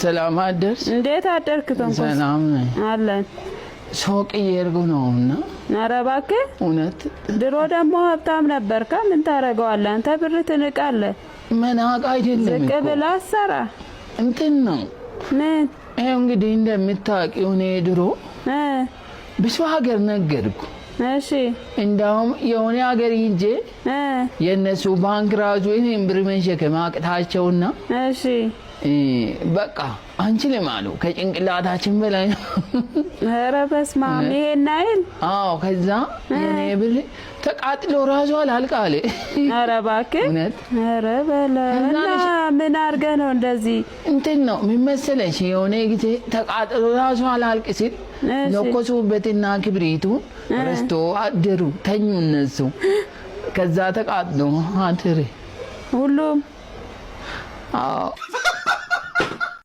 ሰላም አደርሽ? እንዴት አደርክ? ተንኮስ ሰላም ነኝ። አለን። ሱቅ እየሄድኩ ነው እና ኧረ እባክህ። እውነት። ድሮ ደግሞ ሀብታም ነበርካ። ምን ታደርገዋለህ አንተ? ብር ትንቃለህ። መናቅ አይደለም ዝቅ እኮ። ብለህ አሰራ። እንትን ነው። ምን? ይኸው እንግዲህ እንደምታውቂው እኔ ድሮ ብዙ ሀገር ነገድኩ። እንዳውም የሆነ ሀገር ሂጄ የእነሱ ባንክ ራሱ እኔን ብር መሸከም አቅታቸውና በቃ አንችልም አሉ። ከጭንቅላታችን በላይ ነው። ኧረ በስመ አብ፣ ይሄን አይል። አዎ፣ ከዛ የኔ ብር ተቃጥሎ ራሱ አላልቅ አለ። ኧረ እባክህ። እውነት። ኧረ በለው። ከዛ እና ምን አድርገህ ነው እንደዚህ? እንትን ነው፣ ምን መሰለሽ፣ የሆነ ጊዜ ተቃጥሎ ራሱ አላልቅ ሲል ለኮሱበትና ክብሪቱን ረስቶ አደሩ፣ ተኙ እነሱ። ከዛ ተቃጥሎ አደረ። ሁሉም። አዎ።